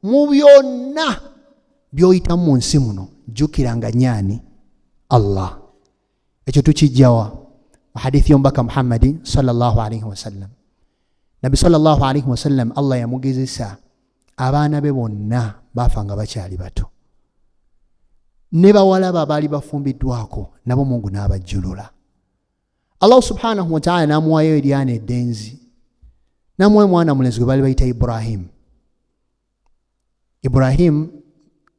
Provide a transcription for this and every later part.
Mu byonna by'oyitamu mu nsi muno, jjukiranga nyaani Allah. Ekyo tukijjawa? Mu hadithi y'omubaka Muhammadi sallallahu alaihi wasallam. Nabbi sallallahu alaihi wasallam, Allah yamugezesa, abaana be bonna baafa nga bakyali bato, ne bawala be abaali bafumbiddwako nabo Mungu n'abajjulula. Allahu subhanahu wataala n'amuwayo eryana eddenzi, n'amuwa omwana mulenzi gwe baali bayita Ibrahimu. Ibrahimu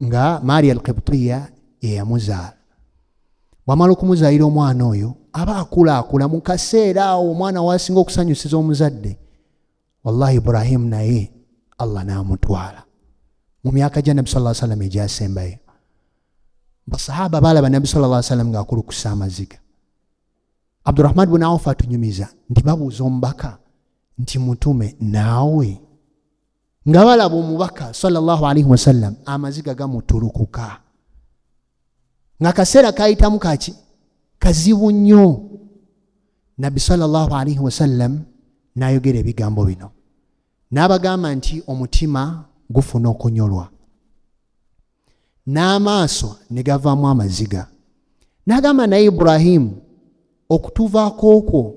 nga Maria Alqibtiya yeyamuzaala. Bwamala okumuzaalira omwana oyo, aba akulaakula mu kaseera awo omwana wasinga okusanyusiza omuzadde. Wallahi, Ibrahimu naye Allah n'amutwala mu myaka gya Nabbi sa salam egyasembayo. Basahaba baalaba Nabbi sa salam ng'akulukusa amaziga. Abdurahman bun Auf atunyumiza nti babuuza omubaka nti, "Mutume, naawe?" Nga balaba omubaka sallallahu alaihi wasallam amaziga gamutulukuka, nga kaseera kayitamu kaki kazibu nnyo. Nabbi sallallahu alaihi wasallam n'ayogera ebigambo bino, n'abagamba nti omutima gufuna okunyolwa n'amaaso ne gavaamu amaziga. N'agamba, naye Iburahimu okutuvaako okwo,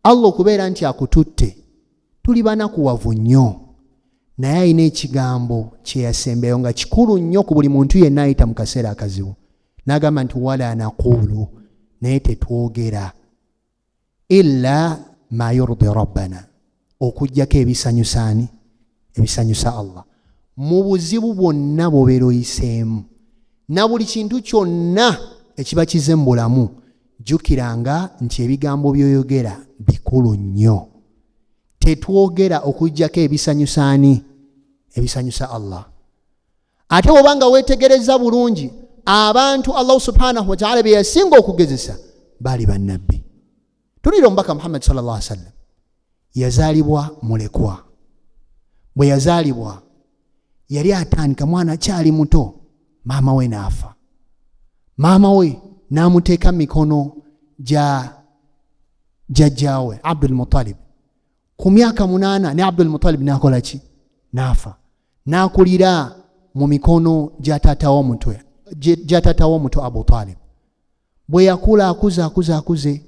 Allah okubeera nti akututte, tuli banakuwavu nnyo. Naye alina ekigambo kye yasembeyo nga kikulu nnyo ku buli muntu yenna ayita mu kaseera akazibu. N'agamba nti, "Wala naquulu," naye tetwogera, "illa ma yurdi rabbana," okugjako ebisanyusaani, ebisanyusa Allah. Mu buzibu bwonna bw'obeera oyiseemu na buli kintu kyonna ekiba kize mu bulamu, jjukiranga nti ebigambo by'oyogera bikulu nnyo. Tetwogera okugjako ebisanyusaani, ebisanyusa Allah. Ate bw'oba nga weetegereza bulungi, abantu Allahu subhanahu wataala bye yasinga okugezesa baali bannabbi. Tulira omubaka Muhammadi sallallahu alaihi wasallam yazaalibwa mulekwa. Bwe yazaalibwa yali atandika mwana akyali muto, maama we n'afa. Maama we n'amuteeka mu mikono gya jjajjaawe Abdul Mutalib ku myaka 8, ne Abdul Mutalib n'akola ki? N'afa. N'akulira mu mikono gya taata w'omutwe, gya taata w'omuto Abu Talib. Bwe yakula, akuze akuze akuze,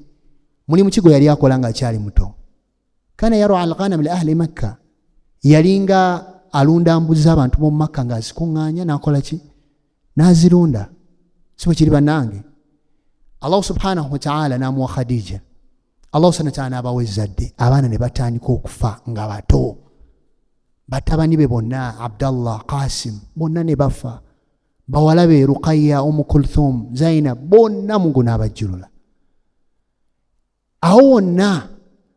mulimu ki gwe yali akola ng'akyali muto? Kana yara alghanam li ahli Makka, yalinga alunda mbuzi abantu b'omu Makka, ng'azikuŋŋaanya n'akola ki? N'azirunda. Si bwe kiri bannange? Allahu subhanahu wataala n'amuwa Khadija. Allahu subhanahu wataala n'abawa ezzadde. Abaana ne batandika okufa nga bato. Batabani be bonna, Abdallah, Qasim, bonna ne bafa. Bawala be, Ruqaya, Umu Kulthum, Zainab, bonna Mungu n'abajjulula. Awo wonna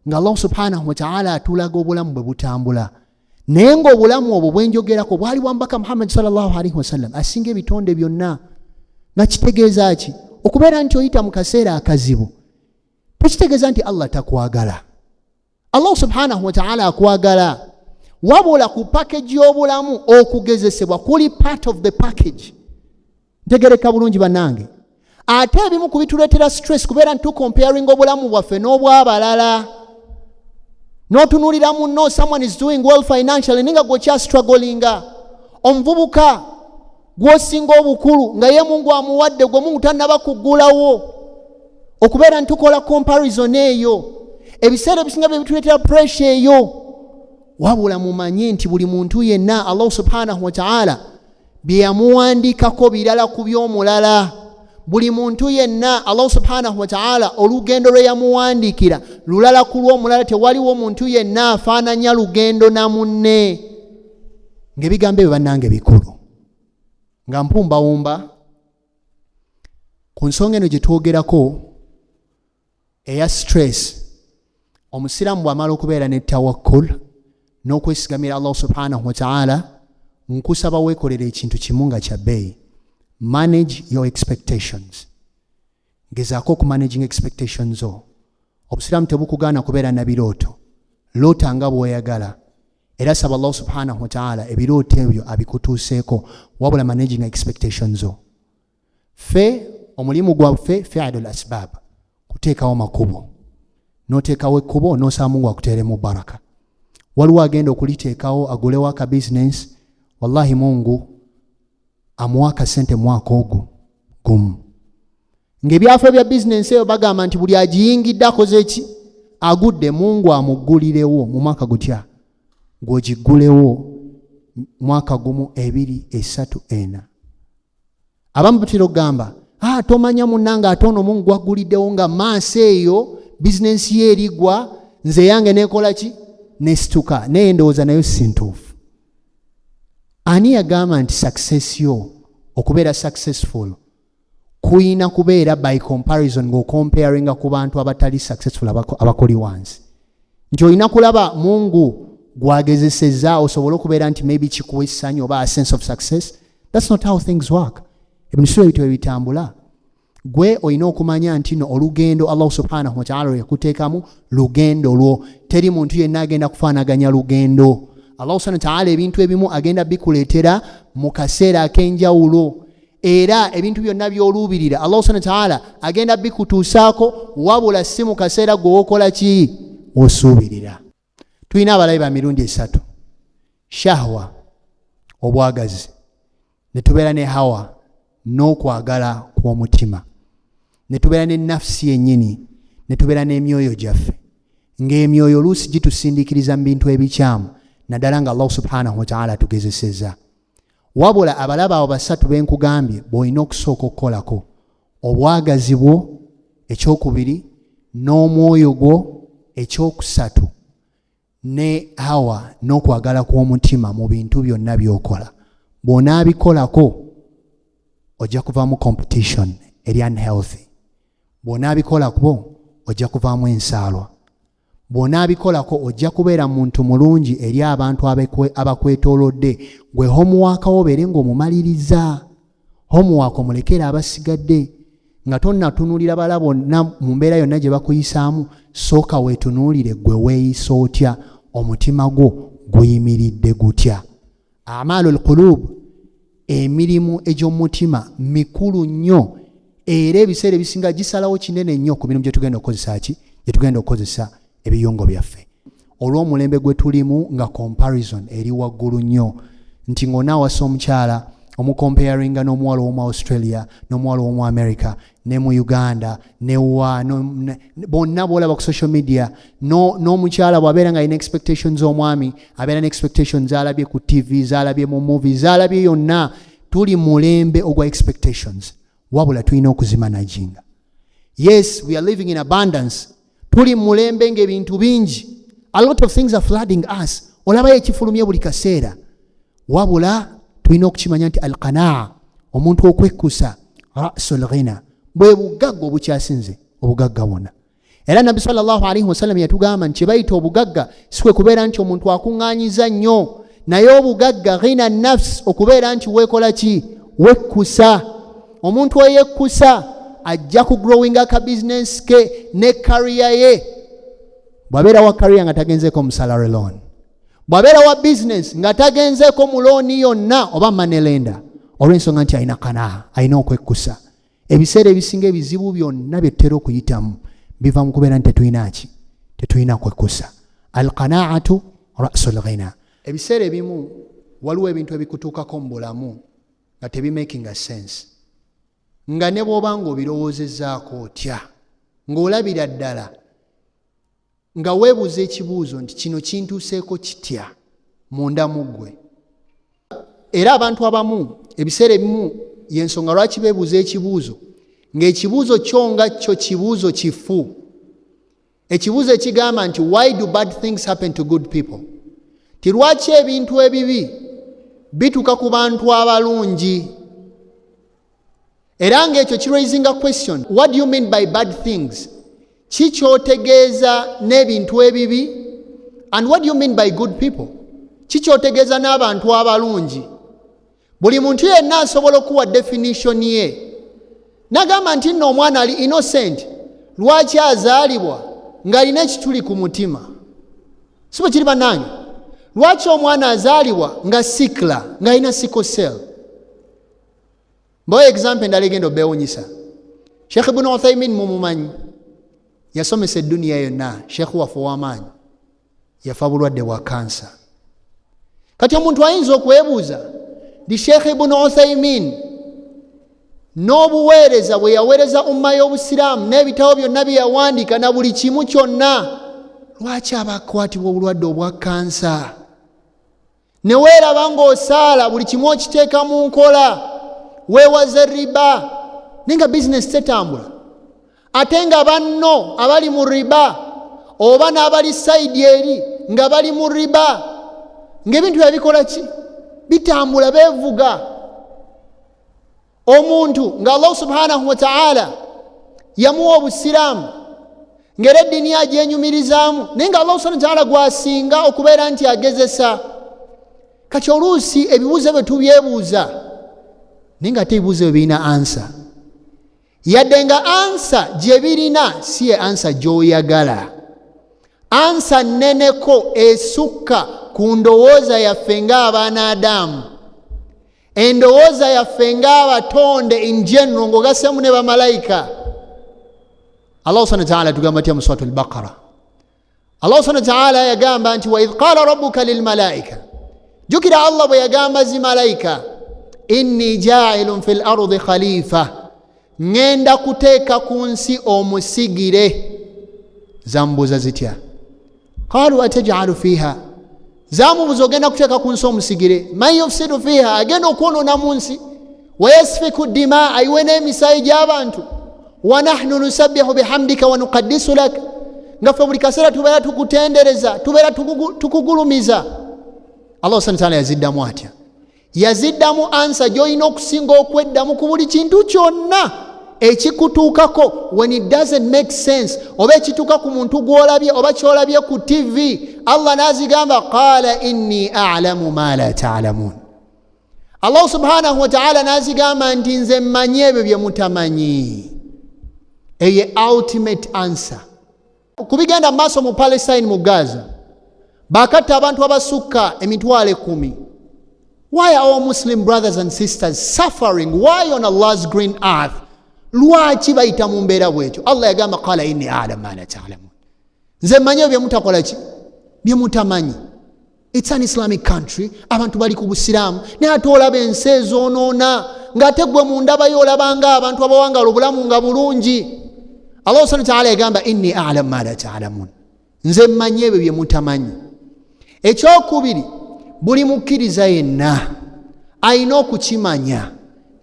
nga Allahu subhanahu wataala atulaga obulamu bwe butambula. Naye ng'obulamu obwo bwenjogerako bwali bwa mubaka Muhammadi sallallahu alaihi wasallam, asinga ebitonde byonna. Nga kitegeeza ki? Okubeera nti oyita mu kaseera akazibu tekitegeeza nti Allah takwagala. Allahu subhanahu wataala akwagala, wabula ku package y'obulamu okugezesebwa kuli part of the package. Ntegereka bulungi bannange? Ate ebimu ku bituleetera stress kubeera nti tucomparinga obulamu bwaffe n'obwabalala, n'otunuulira munno, someone is doing well financially naye nga gwokyastrugglinga. Omuvubuka gw'osinga obukulu nga ye Mungu amuwadde, gwe Mungu tannaba kuggulawo. Okubeera nti tukola comparison eyo, ebiseera ebisinga bye bituleetera pressure eyo. Wabula mumanye nti buli muntu yenna Allahu subhanahu wataala bye yamuwandiikako birala ku by'omulala. Buli muntu yenna Allahu subhanahu wataala olugendo lwe yamuwandiikira lulala ku lw'omulala. Tewaliwo muntu yenna afaananya lugendo na munne. Ng'ebigambo ebyo bannange bikulu. Nga mpumbawumba ku nsonga eno gye twogerako eya stress, omusiraamu bw'amala okubeera ne tawakkul n'okwesigamira Allahu subhanahu wataala, nkusaba weekolera ekintu kimu nga kya bbeeyi: manage your expectations. Gezaako okumanaging expectations zo. Obusiraamu tebukugaana kubeera na birooto. Loota nga bw'oyagala, era saba Allahu subhanahu wataala ebirooto ebyo abikutuuseeko, wabula managing expectations zo. Ffe omulimu gwaffe fi'lu l asbab, kuteekawo makubo. N'oteekawo ekkubo n'osaba Mungu akuteeremu baraka. Waliwo agenda okuliteekawo agulewo aka business, Wallahi, Mungu amuwa akasente mwaka ogwo gumu, ng'ebyafo bya bizinensi eyo bagamba nti buli agiyingidde akoze eki? Agudde. Mungu amuggulirewo mu mwaka gutya? Gw'ogiggulewo mwaka 1, 2, 3, 4. Abamu batera okugamba, "Ah, tomanya munnange, ate ono Mungu gwagguliddewo nga maaso eyo bizinensi ye erigwa, nze yange nekola ki? Nesituka." Naye ndowooza nayo si ntuufu. Ani yagamba nti success yo, okubeera successful, kuyina kubeera by comparison, ng'ocomparinga ku bantu abatali successful, abakoli wansi, nti olina kulaba Mungu gwagezesezza osobole okubeera nti maybe kikuwa essanyu oba a sense of success? That's not how things work. Ebintu si ebityo ebitambula. Gwe olina okumanya nti no olugendo Allah subhanahu wataala lwe yakuteekamu lugendo lwo, teri muntu yenna agenda kufaanaganya lugendo. Allah subhanahu wataala ebintu ebimu agenda bikuleetera mu kaseera ak'enjawulo, era ebintu byonna by'oluubirira Allah subhanahu wataala agenda bikutuusaako, wabula si mu kaseera gwe wokola ki? Osuubirira. Tulina abalabi ba mirundi esatu: shahwa, obwagazi, ne tubeera ne hawa, n'okwagala kw'omutima, ne tubeera ne nafsi yennyini, ne tubeera n'emyoyo gyaffe, ng'emyoyo oluusi gitusindiikiriza mu bintu ebikyamu, naddala nga Allah subhanahu wataala atugezesezza. Wabula abalaba abo basatu benkugambye bw'olina okusooka okukolako: obwagazi bwo, ekyokubiri n'omwoyo gwo, ekyokusatu ne hawa, n'okwagala kw'omutima. Mu bintu byonna by'okola, bw'onaabikolako ojja kuvaamu competition eri unhealthy, bw'onaabikolako ojja kuvaamu ensaalwa, bw'onaabikolako ojja kubeera muntu mulungi eri abantu abakwetoolodde. Gwe homework wo obeere ng'omumaliriza homework, omulekere abasigadde. Nga tonnatunuulira bala bonna mu mbeera yonna gye bakuyisaamu, sooka weetunuulire gwe, weeyisa otya? Omutima gwo guyimiridde gutya? Amaalu lqulub, emirimu egy'omutima, mikulu nnyo, era ebiseera ebisinga gisalawo kinene nnyo ku mirimu gye tugenda okukozesa ki, gye tugenda okukozesa ebiyungo byaffe. Olw'omulembe gwe tulimu nga comparison eri waggulu nnyo, nti ng'onaawasa omukyala omucomparinga n'omuwala ow'omu Australia, n'omuwala ow'omu America, ne mu Uganda, newa bonna bwolaba ku social media. N'omukyala bw'abeera nga alina expectations z'omwami, abeera ne expectations z'alabye ku TV, z'alabye mu movie, z'alabye yonna. Tuli mulembe ogwa expectations, wabula tulina okuzimanaginga. Yes, we are living in abundance. Tuli mu mulembe ng'ebintu bingi, a lot of things are flooding us, olabayo ekifulumye buli kaseera. Wabula tulina okukimanya nti alqanaa, omuntu okwekkusa, rasul ghina, bwe bugagga obukyasinze obugagga bwonna. Era Nabbi sallallahu alaihi wasallam yatugamba nti kyebayita obugagga si kwe kubeera nti omuntu akuŋŋaanyiza nnyo, naye obugagga ghina nafs, okubeera nti weekola ki? Wekkusa. Omuntu eyekkusa ajja ku growinga ka bizinensi ke ne career ye. Bw'abeera wa career nga tagenzeeko mu salary loan, bw'abeera wa bizinensi nga tagenzeeko mu looni yonna oba money lender, olw'ensonga nti alina kanaa, alina okwekkusa. Ebiseera ebisinga ebizibu byonna bye tutera okuyitamu biva mu kubeera nti tetulina ki? Tetulina kwekkusa. Alqanaatu rasul ghina. Ebiseera ebimu waliwo ebintu ebikutuukako mu bulamu nga tebimakinga sense, nga ne bw'oba ng'obirowoozezzaako otya, ng'olabira ddala nga weebuuza ekibuuzo nti kino kintuuseeko kitya munda mu ggwe. Era abantu abamu ebiseera ebimu yensonga lwaki beebuuza ekibuuzo, ng'ekibuuzo kyo nga kyo kibuuzo kifu, ekibuuzo ekigamba nti, "Why do bad things happen to good people?" Ti lwaki ebintu ebibi bituuka ku bantu abalungi? Era ng'ekyo kiraisinga question: what do you mean by bad things? Ki kyotegeeza n'ebintu ebibi? And what do you mean by good people? Ki kyotegeeza n'abantu abalungi? Buli muntu yenna asobola okuwa definition ye, nagamba nti nno omwana ali innocent, lwaki azaalibwa ng'alina ekituli ku mutima? Si bwe kiri, bannange? Lwaki omwana azaalibwa nga sickler, ng'alina sickle cell? Mbawo example endala egenda obeewunyisa. Sheekh Ibunu Uthaimin mumumanyi, yasomesa eduniya yonna, sheekh waffe ow'amaanyi, yafa bulwadde bwa kansa. Kati omuntu ayinza okwebuuza Ndi Sheekh Ibunu Uthaimin n'obuweereza bwe yaweereza umma y'Obusiraamu n'ebitabo byonna bye yawandiika na buli kimu kyonna, lwaki aba akwatibwa obulwadde obwa kansa? Ne weeraba ng'osaala, buli kimu okiteeka mu nkola, weewaze riba, naye nga bizinesi tetambula, ate nga banno abali mu riba oba n'abali sayidi eri nga bali mu riba, ng'ebintu byabikola ki? Bitambula, beevuga. Omuntu nga Allahu subhanahu wataala yamuwa Obusiraamu, ng'era eddiini agyenyumirizaamu, naye nga Allahu subhanahu wataala gwasinga okubeera nti agezesa. Kati oluusi ebibuuzo ebyo tubyebuuza, naye nga ate ebibuuzo ebyo birina ansa, yadde nga ansa gye birina si ye ansa gy'oyagala. Ansa nneneko esukka ku ndowooza yaffe ng'abaana Adamu, endowooza yaffe ng'abatonde in general, ng'ogassemu ne bamalayika. Allahu subhanahu wataala tugamba tya mu Suratu Albaqara? Allah subhanahu wataala yagamba nti, waidh qala rabbuka lilmalaika, jjukira Allah bwe yagamba zimalayika, inni jailun fi lardi khalifa, ŋŋenda kuteeka ku nsi omusigire. Zamubuuza zitya? Qalu atajalu fiha, zamubuuza ogenda kuteeka ku nsi omusigire, man yufsidu fiha, agenda okwonoona mu nsi, wayasfiku dima, ayiwe n'emisaayi gy'abantu, wanahnu nusabbihu bihamdika wanukaddisu lak, nga ffe buli kaseera tubeera tukutendereza, tubeera tukugulumiza. Allah subhanahu wataala yaziddamu atya? Yaziddamu ansa gy'olina okusinga okweddamu ku buli kintu kyonna ekikutuukako when it doesn't make sense, oba ekituuka ku muntu gw'olabye oba kyolabye ku TV. Allah n'azigamba, qala inni alamu ma la talamun. Allahu subhanahu wataala n'azigamba nti nze mmanyi ebyo bye mutamanyi. Eyo ultimate answer ku bigenda mu maaso mu Palestine, mu Gaza. Bakatta abantu abasukka 100,000. Why are our Muslim brothers and sisters suffering? Why on Allah's green earth? Lwaki bayita mu mbeera bwetyo? Allah yagamba, qala inni alam ma la talamun, nze mmanyi ebyo byemutakola ki, byemutamanyi. It's an Islamic country, abantu bali ku Busiraamu, naye ate olaba ensi ezoonoona, ng'ate gwe mu ndabayo olabanga abantu abawangala obulamu nga bulungi. Allah subhanahu wataala yagamba, inni alam ma la talamun, nze mmanyi ebyo bye mutamanyi. Ekyokubiri, buli mukkiriza yenna alina okukimanya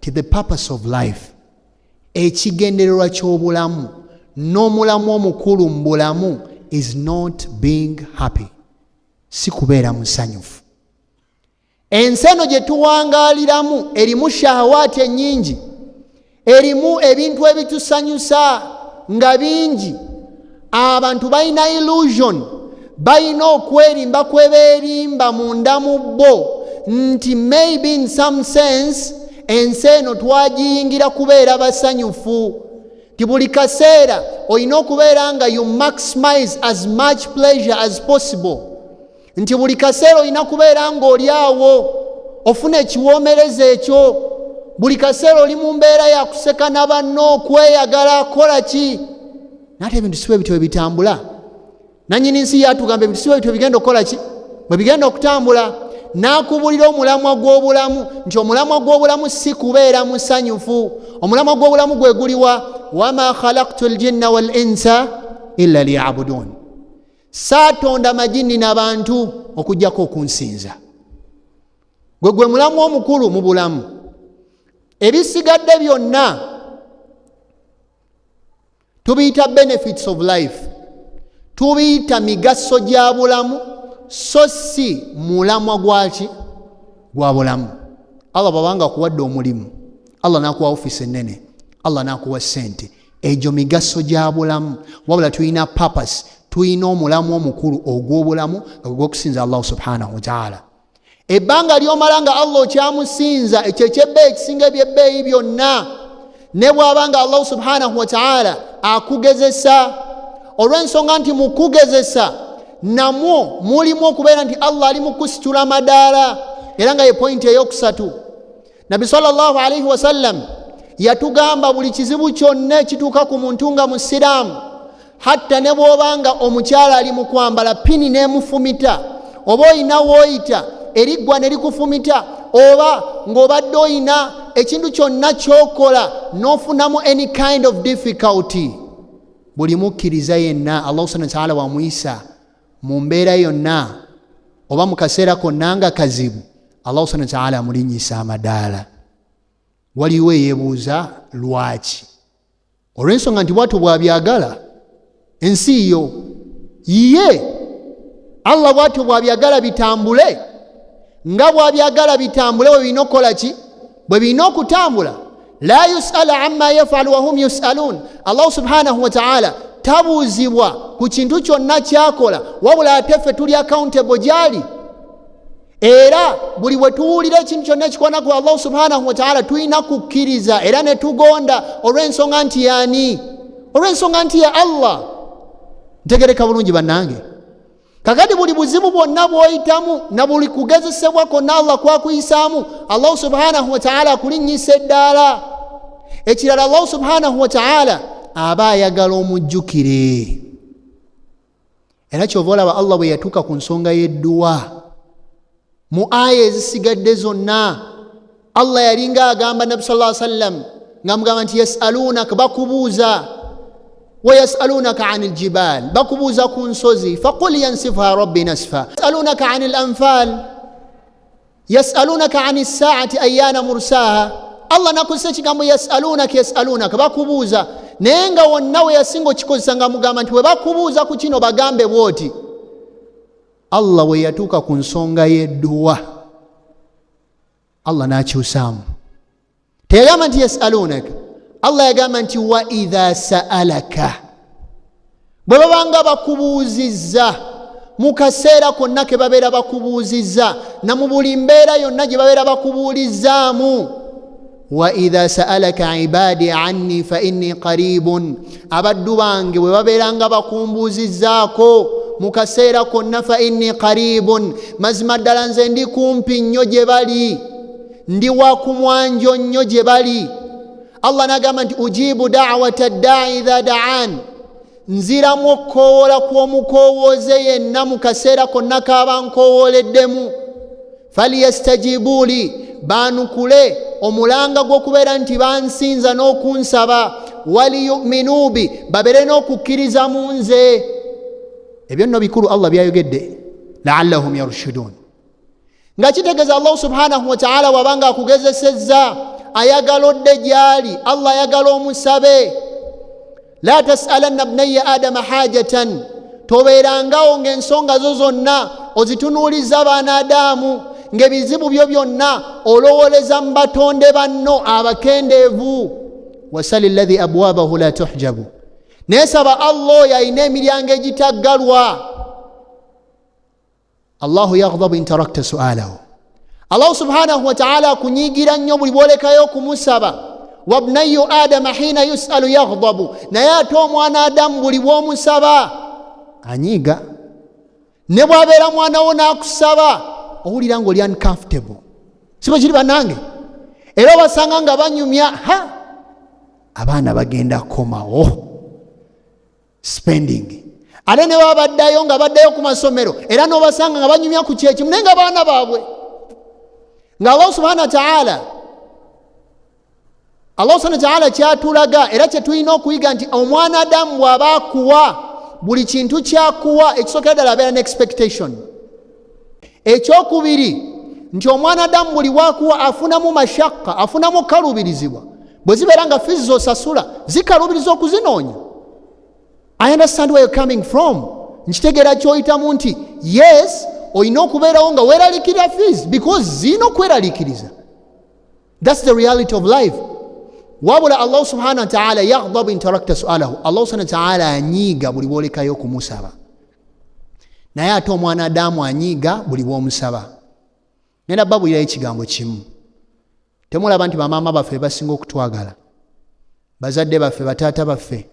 ti the purpose of life, ekigendererwa ky'obulamu n'omulamu omukulu mu bulamu is not being happy, si kubeera musanyufu. Ensi eno gye tuwangaaliramu erimu shahawaati ennyingi, erimu ebintu ebitusanyusa nga bingi. Abantu balina illusion, balina okwerimba kwe beerimba munda mu bo nti maybe in some sense ensi eno twagiyingira kubeera basanyufu, nti buli kaseera olina okubeera nga you maximize as much pleasure as possible, nti buli kaseera olina kubeera ng'oli awo ofuna ekiwoomereza ekyo, buli kaseera oli mu mbeera ya kuseka na banno, okweyagala, kola ki. Naate ebintu si bwe bityo bitambula. Nanyini nsi yatugamba ebintu si bwe bityo bigenda okukola ki, bwe bigenda okutambula. N'akubulira omulamwa gw'obulamu nti omulamwa gw'obulamu si kubeera musanyufu. Omulamwa gw'obulamu gwe guliwa? Wama khalaktu ljinna wal insa illa liyabudun, saatonda majinni n'abantu okugjako okunsinza. Gwe gwe mulamu omukulu mu bulamu. Ebisigadde byonna tubiyita benefits of life, tubiyita migaso gya bulamu, so si mulamwa gwaki, gwa bulamu. Allah bwabanga akuwadde omulimu, Allah nakuwa ofisi enene, Allah nakuwa sente, egyo migaso gya bulamu. Wabula tulina purpose, tulina omulamu omukulu ogw'obulamu nga gw'okusinza Allahu subhanahu wataala. Ebbanga lyomala nga Allah okyamusinza, ekyo ekyebbeeyi ekisinga ebyebbeeyi byonna, ne bw'aba nga Allahu subhanahu wataala akugezesa, olw'ensonga nti mu kugezesa namwo mulimu okubeera nti Allah ali mu kusitula madaala. Era nga ye pointi eyokusatu, Nabbi sallallahu alaihi wasallam yatugamba buli kizibu kyonna ekituuka ku muntu nga musiraamu, hatta ne bw'obanga omukyala ali mu kwambala pini n'emufumita, oba olina wooyita eriggwa ne likufumita, oba Ng'obadde oyina ekintu kyonna kyokola n'ofunamu any kind of difficulty, buli mukkiriza yenna, Allahu subhana wataala wamuyisa mu mbeera yonna oba mu kaseera konna nga kazibu, Allahu subhana wataala amulinnyisa amadaala. Waliwo eyeebuuza lwaki? Olw'ensonga nti bwatyo bwabyagala, ensi yo yiye. Allah bwatyo bwabyagala bitambule, nga bwabyagala bitambule bwe birina okukola ki, bwe birina okutambula. La yusala amma yafalu wahum yusalun. Allahu subhanahu wataala tabuuzibwa ku kintu kyonna kyakola, wabula ate ffe tuli accountable gyali. Era buli bwe tuwulira ekintu kyonna ekikwana ku Allahu subhanahu wataala, tulina kukkiriza era ne tugonda, olw'ensonga nti yaani? Olw'ensonga nti ya Allah. Ntegereka bulungi, bannange? Kakati buli buzibu bwonna bw'oyitamu na buli kugezesebwa kwonna Allah kwakuyisaamu, Allahu subhanahu wataala akulinnyisa eddaala. Ekirala, Allahu subhanahu wataala aba ayagala omujjukire. Era kyova olaba Allah bwe yatuuka ku nsonga y'edduwa mu aya ezisigadde zonna, Allah yalinga agamba Nabi sa sallam nga mugamba nti yasalunaka, bakubuuza, wayasalunaka ani ljibal, bakubuuza ku nsozi, faqul yansifuha rabbi nasfa, yasalunaka ani lanfal, yasalunaka ani saati ayana mursaha. Allah nakozesa ekigambo yasalunaka, yasalunaka, bakubuuza. Naye nga wonna we yasinga okikozesa nga mugamba nti we bakubuuza ku kino, bagambe bwoti. Allah we yatuuka ku nsonga y'edduwa, Allah n'akyusaamu. Teyagamba nti yasalunaka, Allah yagamba nti wa idha saalaka, bwe babanga bakubuuzizza. Mu kaseera konna ke babeera bakubuuzizza na mu buli mbeera yonna gye babeera bakubuulizaamu, wa idha saalaka ibadi anni fa inni qaribun, abaddu bange bwe babeeranga bakumbuuzizzaako mu kaseera konna, fa inni qaribun, mazima ddala nze ndi kumpi nnyo gye bali, ndi wa kumwanjo nnyo gye bali. Allah n'agamba nti ujibu dawata ddai idha daan, nziramu okukowoola kw'omukoowooze yenna mu kaseera konna k'aba nkowooleddemu. Falyastajibuuli, baanukule omulanga gw'okubeera nti bansinza n'okunsaba, waliyuminu bi, babeere n'okukkiriza mu nze. Ebyo nno bikulu Allah byayogedde, laallahum yarshudun. Nga kitegeeza Allahu subhanahu wataala wabanga akugezesezza, ayagala odde gyali. Allah ayagala omusabe. La tasalanna bnaya adama hajatan, tobeerangawo ng'ensonga zo zonna ozitunuuliza abaana Adamu, ng'ebizibu byo byonna olowoleza mu batonde banno abakendeevu. Wasali llahi abwabahu la tuhjabu, naye saba Allah oyo alina emiryango egitaggalwa. Allahu yaghdabu intarakta sualahu, Allahu subhanahu wataala akunyiigira nnyo buli bwolekayo okumusaba. Wabnayu adama hina yusalu yaghdabu, naye ate omwana Adamu buli bwomusaba anyiiga. Ne bwabeera mwana wo n'akusaba, owulira nga oli uncomfortable. Si bwe kiri, bannange? Era obasanga nga banyumya, ha, abaana bagenda kukomawo spending. Ate ne baba baddayo nga baddayo ku masomero, era n'obasanga nga banyumya ku kyekimu, naye nga baana baabwe. Nga Allah subhana wataala, Allah subhana wataala kyatulaga era kyetulina okuyiga nti omwana Adamu bw'aba akuwa buli kintu kyakuwa, ekisookera ddala abeera ne expectation. Ekyokubiri nti omwana Adamu buli wakuwa afunamu mashaka, afunamu kaluubirizibwa. Bwe zibeera nga fees zosasula zikalubiriza okuzinoonya, I understand where you're coming from, nkitegeera kyoyitamu nti yes, olina okubeerawo nga weeralikirira fees because zirina okweraliikiriza. That's the reality of life. Wabula Allahu subhanahu wataala yaghdabu intarakta sualahu, Allahu subhanahu wataala anyiiga buli bwolekayo okumusaba, naye ate omwana Adamu anyiiga buli bwomusaba. Ngenda babulirayo ekigambo kimu. Temulaba nti bamaama baffe basinga okutwagala, bazadde baffe, bataata baffe,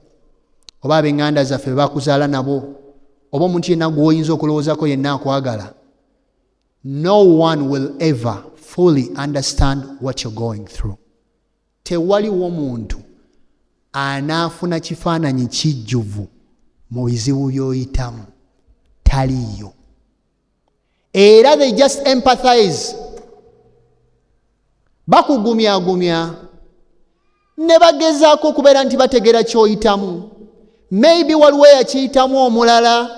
oba ab'eŋŋanda zaffe bakuzaala nabo, oba omuntu yenna gwoyinza okulowoozako yenna akwagala? No one will ever fully understand what you're going through. Tewaliwo muntu anaafuna kifaananyi kijjuvu mu bizibu by'oyitamu, taliiyo. Era they just empathize. Bakugumyagumya ne bagezaako okubeera nti bategeera ky'oyitamu. Maybe waliwo eyakiyitamu omulala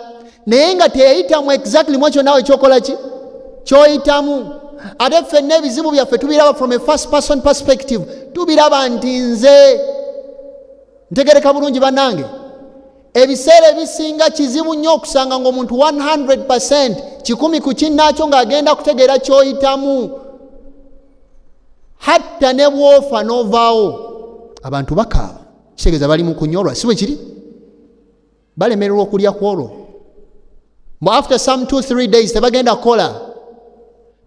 naye nga teyayitamu exactly mwekyo naawe kyokola ki kyoyitamu. Ate ffenna ebizibu byaffe tubiraba from a first person perspective, tubiraba nti nze ntegereka bulungi. Bannange, ebiseera ebisinga kizibu nnyo okusanga ng'omuntu 100 100 ku kinnaakyo ng'agenda kutegeera ky'oyitamu. Hatta ne bw'ofa n'ovaawo, abantu bakaaba, kitegeeza bali mu kunyolwa, si bwe kiri? Balemererwa okulya ku olwo mbu after some 2 3 days tebagenda kukola.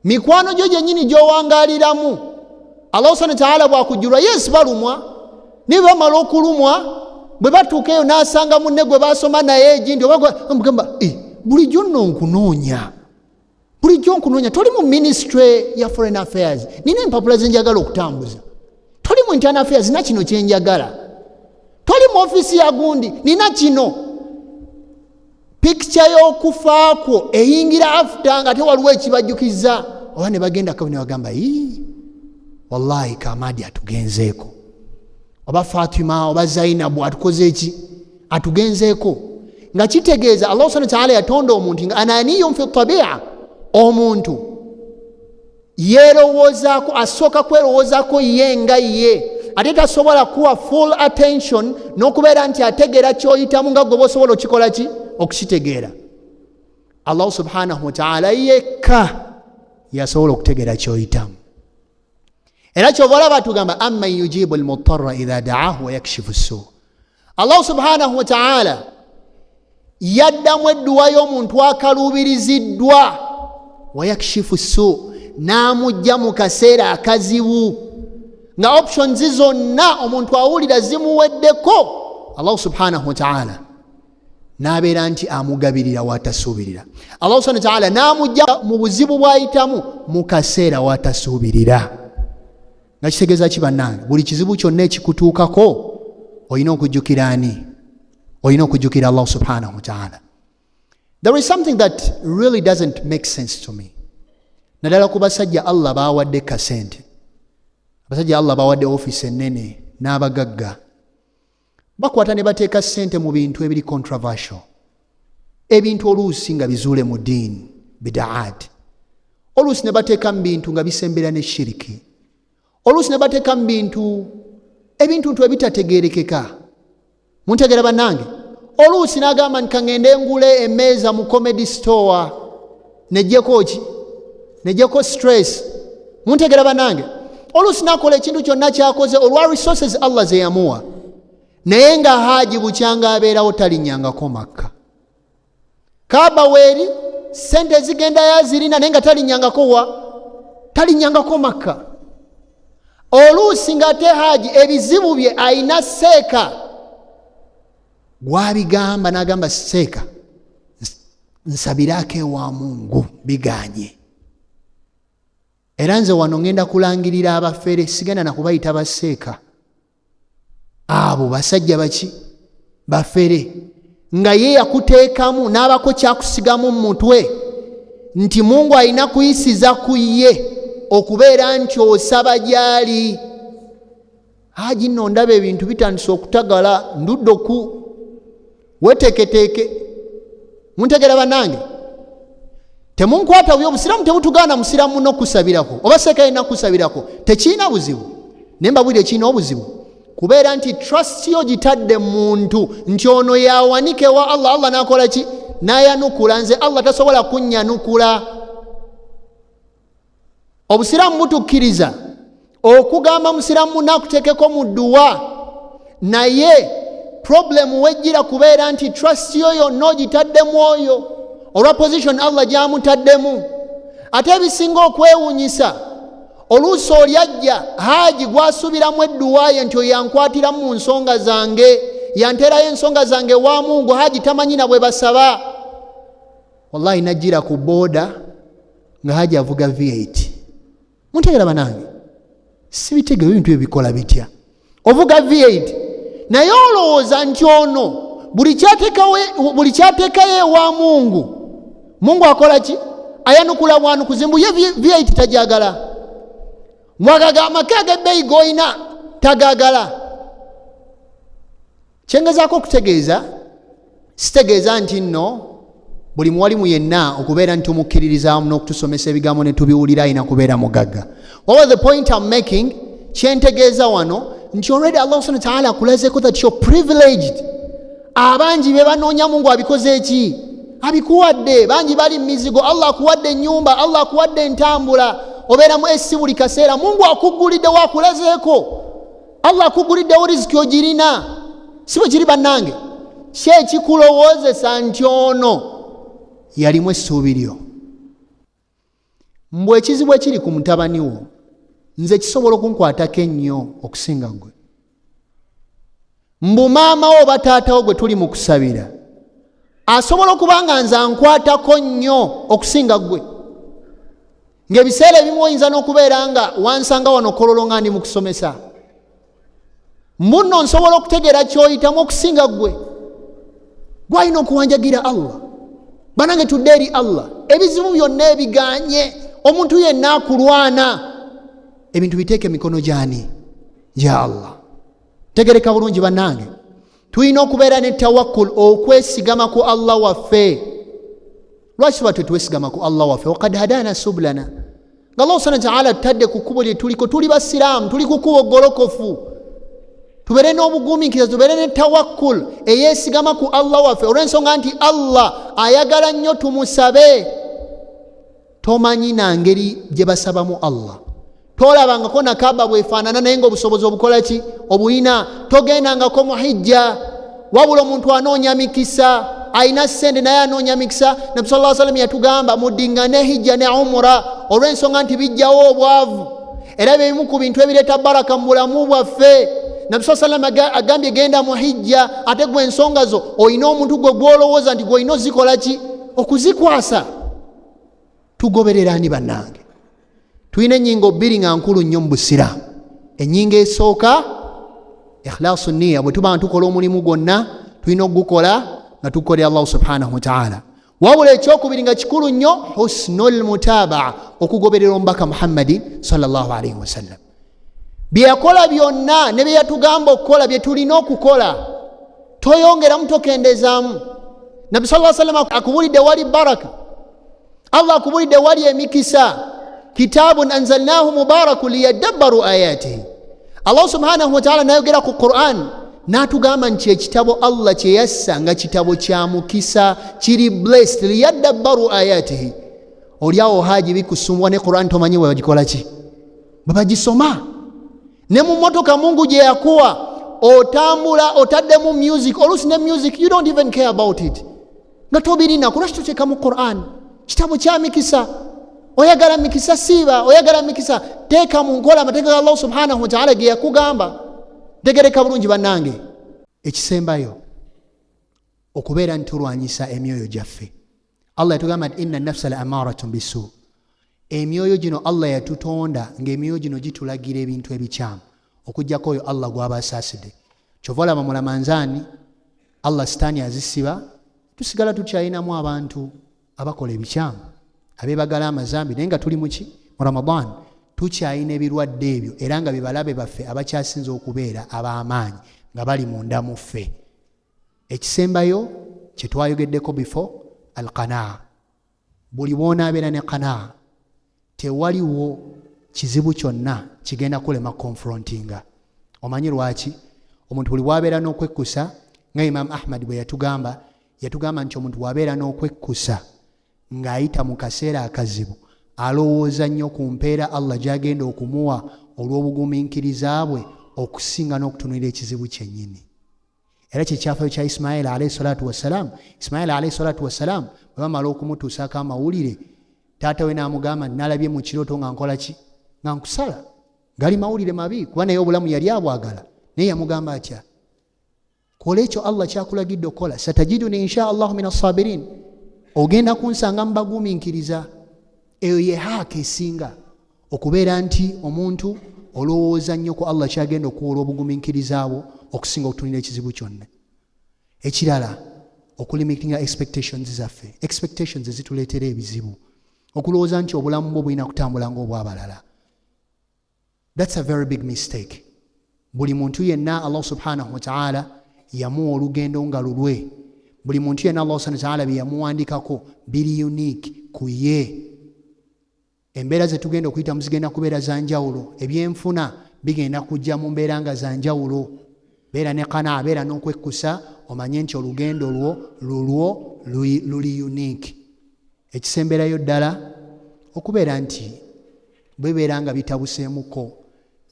Mikwano gyo gyennyini gy'owangaaliramu, Allah subhana taala bwakujjulwa, yes, balumwa. Naye bamala okulumwa, bwe batuuka eyo n'asanga munne gwe basoma naye egindi oba eh, bulijjo nno nkunoonya, bulijjo nkunoonya, toli mu Ministry ya Foreign Affairs, nina empapula zenjagala okutambuza, toli mu Internal Affairs, nina kino kyenjagala, toli mu ofiisi ya gundi, nina kino. Picture y'okufa kwo eyingira after nga tewaliwo ekibajjukiza, oba ne bagenda ne bagamba, "Ii, wallahi Kamadi atugenzeeko, oba Fatima oba Zainabu atukoze eki, atugenzeeko." Nga kitegeeza Allah subhana taala yatonda omuntu nga ananiyun fi tabia. Omuntu yeerowoozaako, asooka kwerowoozaako ye nga ye, ate tasobola kuwa full attention n'okubeera nti ategeera kyoyitamu nga gwe bosobola okikola ki okukitegeera. Allah subhanahu wataala yekka yasobola okutegeera kyoyitamu. Era kyova olaba tugamba, amman yujibu almutarra idha daahu wayakshifu suu. Allah subhanahu wataala yaddamu edduwa y'omuntu akaluubiriziddwa, wayakshifu suu, n'amugja mu kaseera akazibu nga options zonna omuntu awulira zimuweddeko. Allah subhanahu wataala n'abeera nti amugabirira watasuubirira. Allah subhanahu wataala n'amugja mu buzibu bw'ayitamu mu kaseera watasuubirira. Nga kitegeeza ki, bannange? Buli kizibu kyonna ekikutuukako olina okujjukira ani? Olina okujjukira Allah subhanahu wataala. There is something that really doesn't make sense to me, naddala ku basajja Allah bawadde kasente, abasajja Allah bawadde ofiisi ennene n'abagagga, bakwata ne bateeka ssente mu bintu ebiri controversial, ebintu oluusi nga bizuule mu ddiini, bidaat, oluusi ne bateeka mu bintu nga bisembera ne shiriki, oluusi ne bateeka mu bintu ebintu ntu ebitategeerekeka. Muntegeera, bannange? Oluusi n'agamba nti kaŋŋende ngule emmeeza mu Comedy Store nejjeko ki, nejjeko stress. Muntegeera, bannange? Oluusi n'akola ekintu kyonna kyakoze olwa resources Allah ze yamuwa, naye nga haaji bukyanga abeerawo talinnyangako Makka. Kaaba weeri, sente zigendayo azirina, naye nga talinnyangako wa, talinnyangako Makka. Oluusi ng'ate haaji ebizibu bye ayina seeka gwabigamba, n'agamba, "Seeka, nsabirako ewa Mungu, biganye." Era nze wano ŋŋenda kulangirira abafere, sigenda nakubayita baseeka. Abo basajja baki? Bafere. Nga ye yakuteekamu n'abako kyakusigamu mu mutwe nti Mungu alina kuyisiza ku ye okubeera nti osaba gy'ali. Haji nno ndaba ebintu bitandise okutagala, ndudde oku weteeketeeke. Muntegera, bannange? Temunkwata bubi. Obusiraamu tebutugaana musiraamu muno okusabirako oba seeka yina kusabirako, tekirina buzibu. Naye mbabwire, ekirina obuzibu kubeera nti trust yo gitadde muntu nti ono yawanike wa Allah, Allah nakola ki? Nayanukula. Nze Allah tasobola kunnyanukula. Obusiraamu butukkiriza okugamba musiraamu munakuteekeko mu dduwa, naye problem wejjira kubeera nti trust yo yonna ogitaddemu oyo olwa position Allah gyamutaddemu. Ate ebisinga okwewunyisa, oluusi oli ajja haaji gwasuubiramu edduwaaye nti oyo yankwatiramu mu nsonga zange, yanteerayo ensonga zange wa Mungu, haaji tamanyi na bwe basaba. Wallahi najjira ku booda nga haaji avuga V8. Muntegera, banange? Sibitegera ebintu ebyo bikola bitya. Ovuga V8 naye olowooza nti ono buli kyateekayo ewa Mungu, Mungu akola ki? Ayanukula bwanukuzi. Mbu ye V8 tajagala. Mwagaga amaka ag'ebbeeyi g'olina tagaagala. Kyengezaako okutegeeza, sitegeeza nti nno buli muwalimu yenna okubeera nti tumukkiririzaamu n'okutusomesa ebigambo ne tubiwulira alina kubeera mugagga. What the point I'm making, kyentegeeza wano nti already Allah subhanahu wa ta'ala akulazeeko that you're privileged. Abangi be banoonya, Mungu abikoze eki? Abikuwadde. Bangi bali mu mizigo, Allah akuwadde ennyumba, Allah akuwadde entambula, obeera mu AC buli kaseera. Mungu akugguliddewo, akulazeeko, Allah akugguliddewo riziki, ogirina. Si bwe kiri bannange? Ki ekikulowoozesa nti ono yalimu essuubi lyo? Mbwe ekizibu ekiri ku mutabani wo nze kisobola okunkwatako ennyo okusinga ggwe. Mbu maama wo oba taata wo gwe tuli mu kusabira asobola okuba nga nze ankwatako nnyo okusinga ggwe, ng'ebiseera ebimu oyinza n'okubeera nga wansanga wano Kololo nga ndi mu kusomesa. Munno nsobola okutegeera kyoyitamu okusinga ggwe. Gwalina okuwanjagira Allah. Banange, tudde eri Allah. Ebizibu byonna ebiganye, omuntu yenna akulwana, ebintu biteeke emikono gyani? Gya Allah. Tegereka bulungi bannange, tulina okubeera ne tawakkul, okwesigama ku Allah waffe. Lwaki tuba tetwesigama ku Allah waffe? Wakad hadana sublana, nga Allah subhana taala tutadde ku kkubo lye tuliko. Tuli basiraamu, tuli ku kkubo golokofu. Tubeere n'obugumiikiriza, tubeere ne tawakkul eyeesigama ku Allah waffe, olw'ensonga nti Allah ayagala nnyo tumusabe. Tomanyi na ngeri gye basabamu Allah, tolabangako nakaba bwefaanana, naye nga obusobozi obukola ki? Obuyina. Togendangako muhijja, wabula omuntu anoonya mikisa. Alina sente naye anoonya mikisa. Nabi sa salam yatugamba muddingane hijja ne umura, olw'ensonga nti bijjawo obwavu, era byebimu ku bintu ebireeta baraka mu bulamu bwaffe. Nabi saa salam agambye genda mu hijja, ate gwe ensonga zo olina omuntu gwe gwolowooza nti gweolina ozikola ki? Okuzikwasa. Tugoberera ani bannange? Tulina enyingo bbiri nga nkulu nnyo mu busiraamu. Enyingo esooka, ikhlasu niya. Bwe tuba nga tukola omulimu gwonna, tulina okugukola nga tukolera Allahu subhanahu wataala. Wabula ekyokubiri nga kikulu nnyo, husnu lmutabaa, okugoberera omubaka Muhammadi salllahalaihi wasallam, byeyakola byonna ne bye yatugamba okukola, bye tulina okukola. Toyongeramu, tokendezaamu. Nabbi sa sallam akubulidde wali baraka, Allah akubulidde wali emikisa. Kitabun anzalnahu mubaraku liyadabbaru ayatihi. Allah subhanahu wataala nayogera ku Quran n'atugamba nti ekitabo Allah kyeyassa nga kitabo kya mukisa, kiri blessed, liyadabbaru ayatihi. Oliawo haji bikusumbwa ne Quran tomanyi bwe bagikola ki, bwe bagisoma. Ne mu motoka Mungu gye yakuwa otambula otaddemu music, oluusi ne music you don't even care about it, nga tobirina. Kulwaki toteeka mu Quran? Kitabo kya mikisa. Oyagala mikisa, siiba. Oyagala mikisa, teeka mu nkola amateeka ga Allah subhanahu wataala ge yakugamba. Tegereka bulungi bannange. Ekisembayo, okubeera nti tulwanyisa emyoyo gyaffe. Allah yatugamba nti inna nafsa la amaratun bisu. Emyoyo gino Allah yatutonda ng'emyoyo gino gitulagira ebintu ebikyamu, okugjako oyo Allah gw'aba asaasidde. Kyova olaba mu Lamanzaani Allah sitaani azisiba, tusigala tukyayinamu abantu abakola ebikyamu, abeebagala amazambi, naye nga tuli muki? Mu Ramadan. Tukyayina ebirwadde ebyo, era nga bebalabe baffe abakyasinza okubeera ab'amaanyi nga bali munda mu ffe. Ekisembayo kyetwayogeddeko before, alqanaa. Buli bwonaabeera ne qanaa, tewaliwo kizibu kyonna kigenda kulema confrontinga. Omanyi lwaki? Omuntu buli bwabeera n'okwekkusa, nga Imam Ahmad bwe yatugamba, yatugamba nti omuntu bwabeera n'okwekkusa ng'ayita mu kaseera akazibu, alowooza nnyo ku mpeera Allah gy'agenda okumuwa olw'obugumiikiriza bwe, okusinga n'okutunulira ekizibu kyennyini. Era kyekyafayo kya Isimaili alaihi salatu wassalam. Isimaili alaihi salatu wassalam bwe bamala okumutuusaako amawulire, taata we n'amugamba nti nalabye mu kirooto nga nkola ki? Nga nkusala. Gali mawulire mabi, kuba naye obulamu yali abwagala. Naye yamugamba atya? Kola ekyo Allah kyakulagidde okukola, satajiduni insha allahu min assabirin, ogenda kunsanga mubagumiikiriza. Eyo ye haaka esinga okubeera nti omuntu olowooza nnyo ku Allah kyagenda okuwola obugumiikiriza bwo, okusinga okutunira ekizibu kyonna. Ekirala, okulimitinga expectations zaffe. Expectations ezituleetera ebizibu, okulowooza nti obulamu bwo bulina kutambula ngaobwabalala. That's a very big mistake. Buli muntu yenna Allah subhanahu wataala yamuwa olugendo nga lulwe. Buli muntu yenna Allah subhanahu wataala bye yamuwandikako biri unique ku ye. Embeera zetugenda okuyitamu zigenda kubeera za njawulo, ebyenfuna bigenda kujja mu mbeera nga za njawulo. Beera ne kanaa, beera n'okwekkusa, omanye nti olugendo lwo lulwo luli unique. Ekisemberayo ddala, okubeera nti bwebeera nga bitabuseemuko,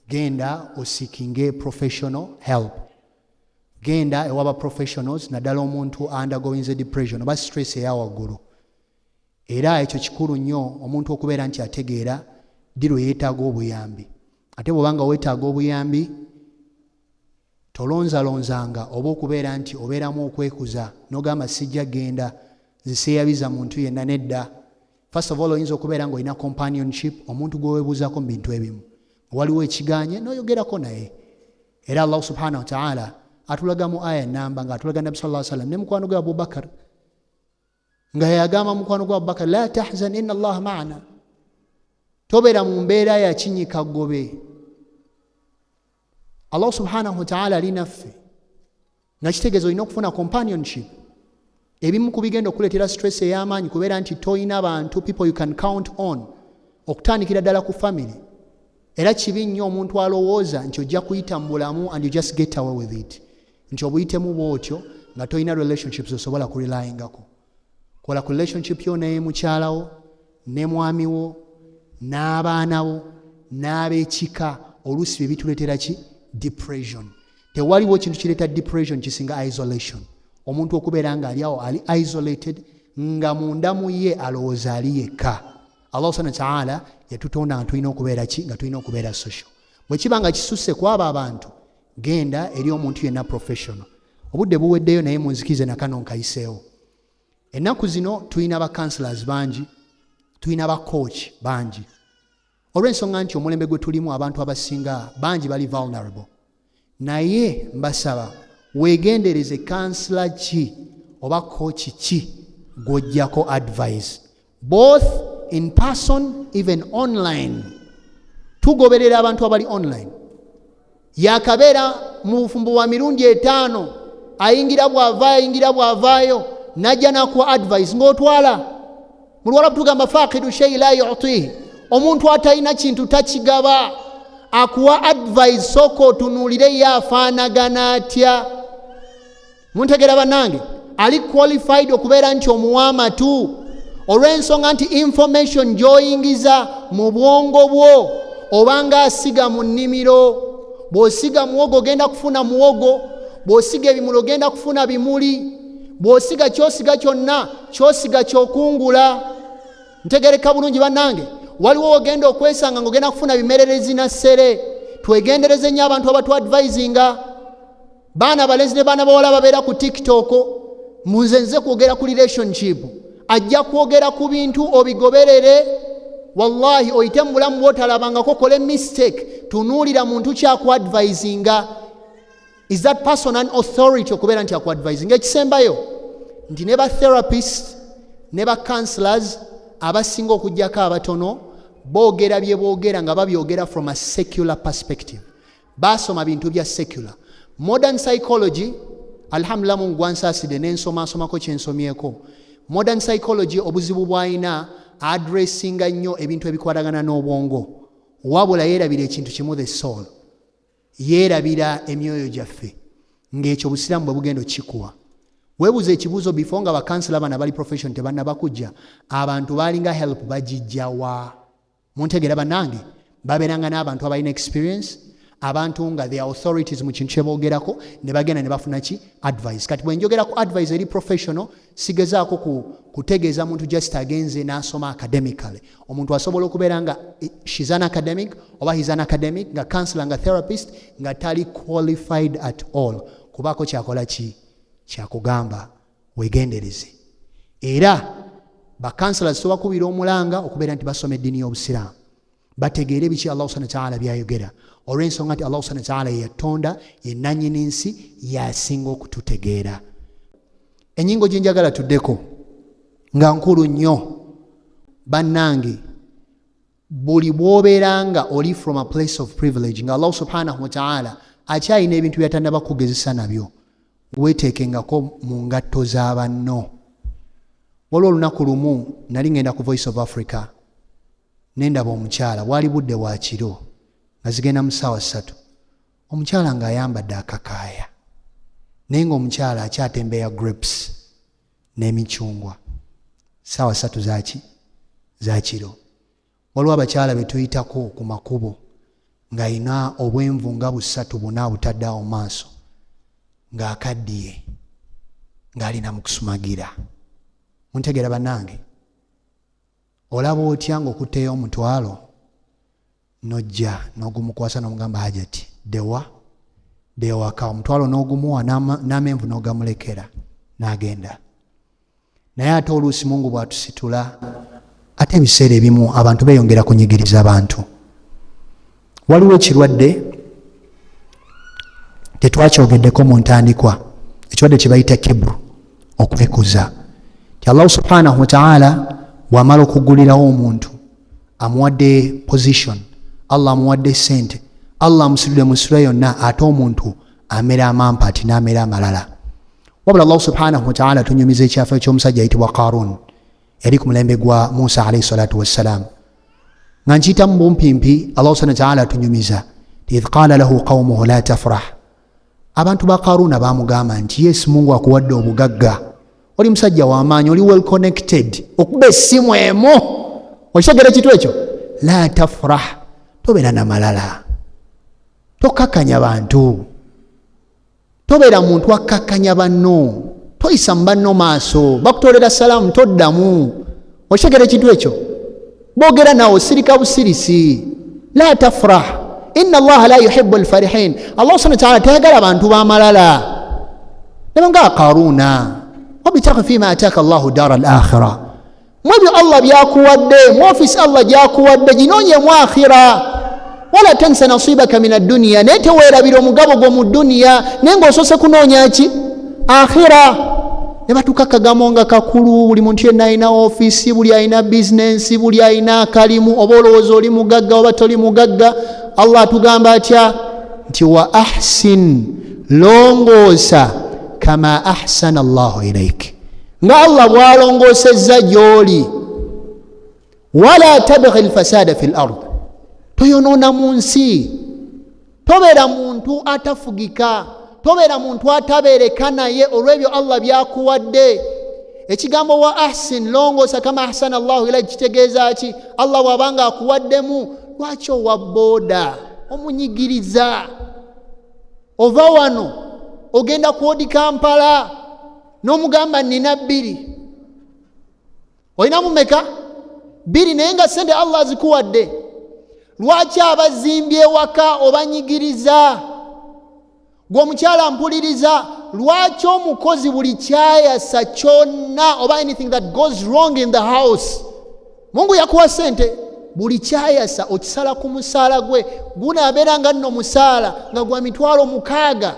genda oseekinge professional help. Genda ewaba professionals, naddala omuntu undergoing depression oba stress eyawaggulu. Era ekyo kikulu nnyo omuntu okubeera nti ategeera ddi lwe yeetaaga obuyambi. Ate bw'obanga weetaaga obuyambi, tolonzalonzanga oba okubeera nti obeeramu okwekuza n'ogamba, "Sijja genda, nseeyabiza muntu yenna." Nedda. First of all, oyinza okubeera ng'olina companionship, omuntu gwe weebuuzaako mu bintu ebimu, waliwo ekiganye n'oyogerako naye. Era Allah subhanahu wataala atulaga mu aya namba ng'atulaga Nabi sa sallam ne mukwano gwe Abubakar, nga yagamba mukwano gwe Abubakar, "La tahzan, inna Allaha maana." Tobeera mu mbeera ya kinyika ggobe, Allah subhanahu wataala ali naffe. Nga kitegeeza olina okufuna companionship. Ebimu ku bigenda okuleetera stress ey'amaanyi kubeera nti toyina bantu, people you can count on, okutandikira ddala ku family. Era kibi nnyo omuntu alowooza nti ojja kuyita mu bulamu and you just get away with it, nti obuyitemu bwotyo nga tolina relationships osobola kurelyingako. Kola ku relationship yo naye mukyalawo ne mwami wo n'abaana bo n'ab'ekika. Oluusi bye bituleetera ki? Depression. Tewaliwo kintu kireeta depression kisinga isolation, omuntu okubeera nga ali awo ali isolated, nga munda mu ye alowooza ali yekka. Allah subhana wataala yatutonda nga tulina okubeera ki? Nga tulina okubeera social. Bwe kiba nga kisusse ku abo abantu, genda eri omuntu yenna professional. Obudde buweddeyo, naye munzikize nakano nkayiseewo. Ennaku zino tulina ba counselors bangi, tulina ba coach bangi, olw'ensonga nti omulembe gwe tulimu abantu abasinga bangi bali vulnerable. Naye mbasaba weegendereze counselor ki oba coach ki gw'ojjako advice, both in person, even online. Tugoberera abantu abali online, yakabeera mu bufumbo bwa mirundi 5, ayingira bw'avaayo, ayingira bw'avaayo, najja nakuwa advice ng'otwala. Mu Luwarabu tugamba, "Faqidu shei la yutihi." Omuntu atalina kintu takigaba. Akuwa advice, sooka otunuulire ye afaanagana atya. Muntegera bannange? Ali qualified okubeera nti omuwa amatu? Olw'ensonga nti information gy'oyingiza mu bwongo bwo obanga asiga mu nnimiro. Bw'osiga muwogo ogenda kufuna muwogo, bw'osiga ebimuli ogenda kufuna bimuli, bw'osiga kyosiga kyonna kyosiga kyokungula. Ntegereka bulungi bannange? Waliwo ogenda okwesanga ngaogenda kufuna bimererezi na ssere. Twegendereze nnyo abantu abatuadvisinga. Baana balenzi ne baana bawala babeera ku TikTok. Munze nze kwogera ku relationship, ajja kwogera ku bintu obigoberere. Wallahi oyite mu bulamu bwotalabangako, kole mistake. Tunuulira muntu kyakuadvisinga. Is that person an authority okubeera nti akuadvisinga? Ekisembayo nti ne ba therapist ne ba counselors abasinga, okugjako abatono, boogera bye boogera nga babyogera from a secular perspective. Basoma bintu bya secular. Modern psychology, alhamdulillah, Mungu gwansaasidde nensoma nsomako kyensomyeko. Modern psychology obuzibu bw'alina, addressinga nnyo ebintu ebikwatagana n'obwongo, wabula yeerabira ekintu kimu, the soul. Yeerabira emyoyo gyaffe, ng'ekyo obusiraamu bwe bugenda okikuwa. Weebuuza ekibuuzo, before nga bacounsellor bano abali profession tebannaba kujja, abantu baalinga help bagijjawa? Muntegeera bannange? Babeeranga n'abantu abalina experience, abantu nga the authorities mu kintu kyeboogerako, ne bagenda ne bafuna ki? Advice. Kati bwe njogera ku advice eri professional, sigezaako kutegeeza muntu just agenze n'asoma academically. Omuntu asobola okubeera nga she's an academic oba he's an academic, nga counselor, nga therapist, nga tali qualified at all kubaako kyakola ki kyakugamba. Wegendereze. Era bacounselors tobakubira omulanga okubeera nti basoma eddiini y'Obusiraamu, bategeere biki Allah subhana wataala byayogera, olw'ensonga nti Allah subhana wataala yeyatonda, ye nannyini nsi, yasinga okututegeera. Enyingo gye njagala tuddeko nga nkulu nnyo bannange. Buli bw'obeera nga oli from a place of privilege, nga Allah subhanahu wataala akyalina ebintu byatannaba kugezesa nabyo, weeteekengako mu ngatto za banno. Waliwo olunaku lumu nali ngenda ku Voice of Africa, nendaba omukyala. Bwali budde bwa kiro nga zigenda mu ssaawa 3. Omukyala ng'ayambadde akakaaya, naye ng'omukyala akyatembeya grapes n'emicungwa ssaawa 3 zaki zakiro. Waliwo abakyala be tuyitako ku makubo ng'alina obwenvu nga busatu buna butadde awo maaso, ng'akaddiye, ng'alina mu kusumagira. Muntegeera bannange? Olaba otya ng'okutteyo omutwalo, nojja n'ogumukwasa n'omugamba, "Hajati, dewa dewaka," omutwalo n'ogumuwa n'amenvu n'ogamulekera n'agenda. Naye ate oluusi Mungu bw'atusitula, ate ebiseera ebimu abantu beeyongera kunyigiriza abantu. Waliwo ekirwadde tetwakyogeddeko mu ntandikwa, ekirwadde kye bayita kibru, okwekuza, ti Allahu subhanahu wataala bw'amala okugulirawo omuntu, amuwadde position, Allah amuwadde sente, Allah amusitudde mu sura yonna, ate omuntu amera amampa ati n'amera amalala. Wabula Allahu subhanahu wataala tunyumiza ekyafa ekyomusajja ayitibwa Qarun, yali ku mulembe gwa Musa alaihi salatu wassalam. Nga nkiyita mu bumpimpi, Allahu subhana wataala atunyumiza, idh qala lahu qaumuhu la tafrah. Abantu ba Karuna bamugamba nti, "Yes, Mungu akuwadde obugagga, oli musajja w'amaanyi, oli well connected, okuba essimu emu." Okitegera ekintu ekyo? La tafrah, tobeera na malala, tokakkanya bantu, tobeera muntu akkakkanya banno, toyisa mu banno maaso, bakutolera salaamu toddamu. Okitegera ekintu ekyo? Boogera naawe osirika busirisi. La tafrah, inna Allaha la yuhibu alfarihin. Allah subhana wataala tayagala bantu bamalala. Nabanga Karuna, wabitaghi fima ataka Allahu dara al akhira. Mwebyo Allah byakuwadde, mu ofisi Allah gyakuwadde, ginoonyemu akhira. Wala tansa nasibaka min adduniya, naye teweerabira omugabo gwo mu duniya, naye ng'osoose kunoonya ki? Akhira. Ne batuka kagamo nga kakulu, buli muntu yenna alina ofiisi, buli alina bizinensi, buli alina akalimu, oba olowooza oli mugagga oba toli mugagga. Allah atugamba atya? Nti wa ahsin, longoosa, kama ahsana Allahu ilaik, nga Allah bw'alongoosezza gy'oli. Wala tabghi lfasada fi l ard, toyonoona mu nsi, tobeera muntu atafugika, tobeera muntu atabeereka naye olw'ebyo Allah byakuwadde. Ekigambo wa ahsin, longoosa, kama ahsana Allahu ilaik, kitegeeza ki? Allah bw'abanga akuwaddemu, lwaki owa booda omunyigiriza? Ova wano ogenda kwodi Kampala n'omugamba, "Nina bbiri." Olina mumeka? Bbiri. Naye nga sente Allah azikuwadde, lwaki abazimbye ewaka obanyigiriza? Gwe omukyala mpuliriza, lwaki omukozi buli kyayasa kyonna oba anything that goes wrong in the house, Mungu yakuwa sente, buli kyayasa okisala ku musaala gwe? Gunaabeera nga nno musaala nga gwa 60,000,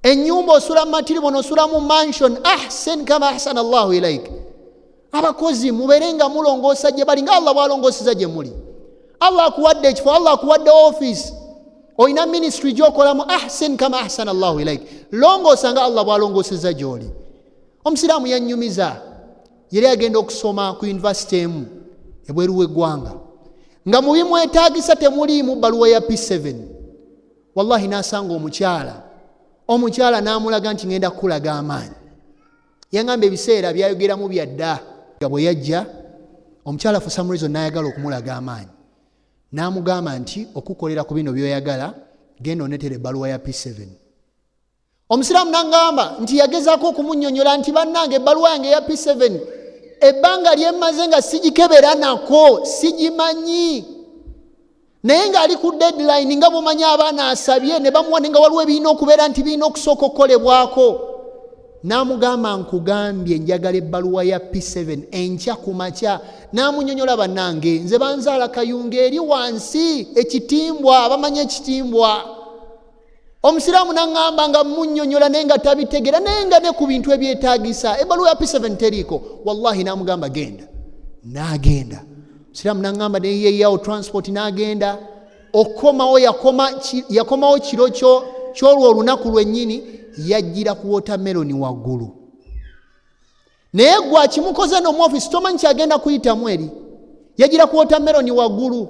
ennyumba osula mumatiribono, osula mu mansion. Ahsin kama ahsana Allahu ilaik. Abakozi mubeere nga mulongoosa gye bali nga Allah bwalongooseza gye muli. Allah akuwadde ekifo, Allah akuwadde office, olina ministry gyokolamu, ahsin kama ahsana Allahu ilaik, longoosa nga Allah bwalongooseza gyoli. Omusiraamu yanyumiza, yali agenda okusoma ku yunivasite emu ebweru w'eggwanga, nga mu bimwetaagisa temuliimu baluwa ya P7. Wallahi, n'asanga omukyala, omukyala n'amulaga nti, "Ngenda kukulaga amaanyi." Yangamba ebiseera byayogeramu byadda. Nga bwe yajja omukyala, for some reason n'ayagala okumulaga amaanyi, n'amugamba nti, "Okukolera ku bino byoyagala, genda onetera ebbaluwa ya P7." Omusiraamu n'aŋŋamba nti yagezaako okumunnyonnyola nti, "Bannange, ebbaluwa yange eya P7 ebbanga lyemmaze nga sigikebera nako, sigimanyi." Naye ng'ali ku deadline, nga bwomanyi abaana asabye ne bamuwa, ne nga waliwo ebirina okubeera nti birina okusooka okukolebwako. N'amugamba, "Nkugambye njagala ebbaluwa ya P7 enkya ku makya." N'amunyonyola, "Bannange, nze banzaala Kayunga eri wansi ekitimbwa, abamanyi ekitimbwa." Omusiraamu naŋŋamba nga munnyonnyola, naye nga tabitegera, naye nga ne ku bintu ebyetaagisa ebbaluwa ya P7 teriiko. Wallahi, n'amugamba, "Genda." N'agenda. Siraamu naŋŋamba neyeyawo transport n'agenda okukomawo. Yakomawo kiro kyolwo, olunaku lwennyini yajjira ku watermelon waggulu. Naye gwe akimukoze nomu ofisi, tomanyi kyagenda kuyitamu eri. Yagira ku watermelon waggulu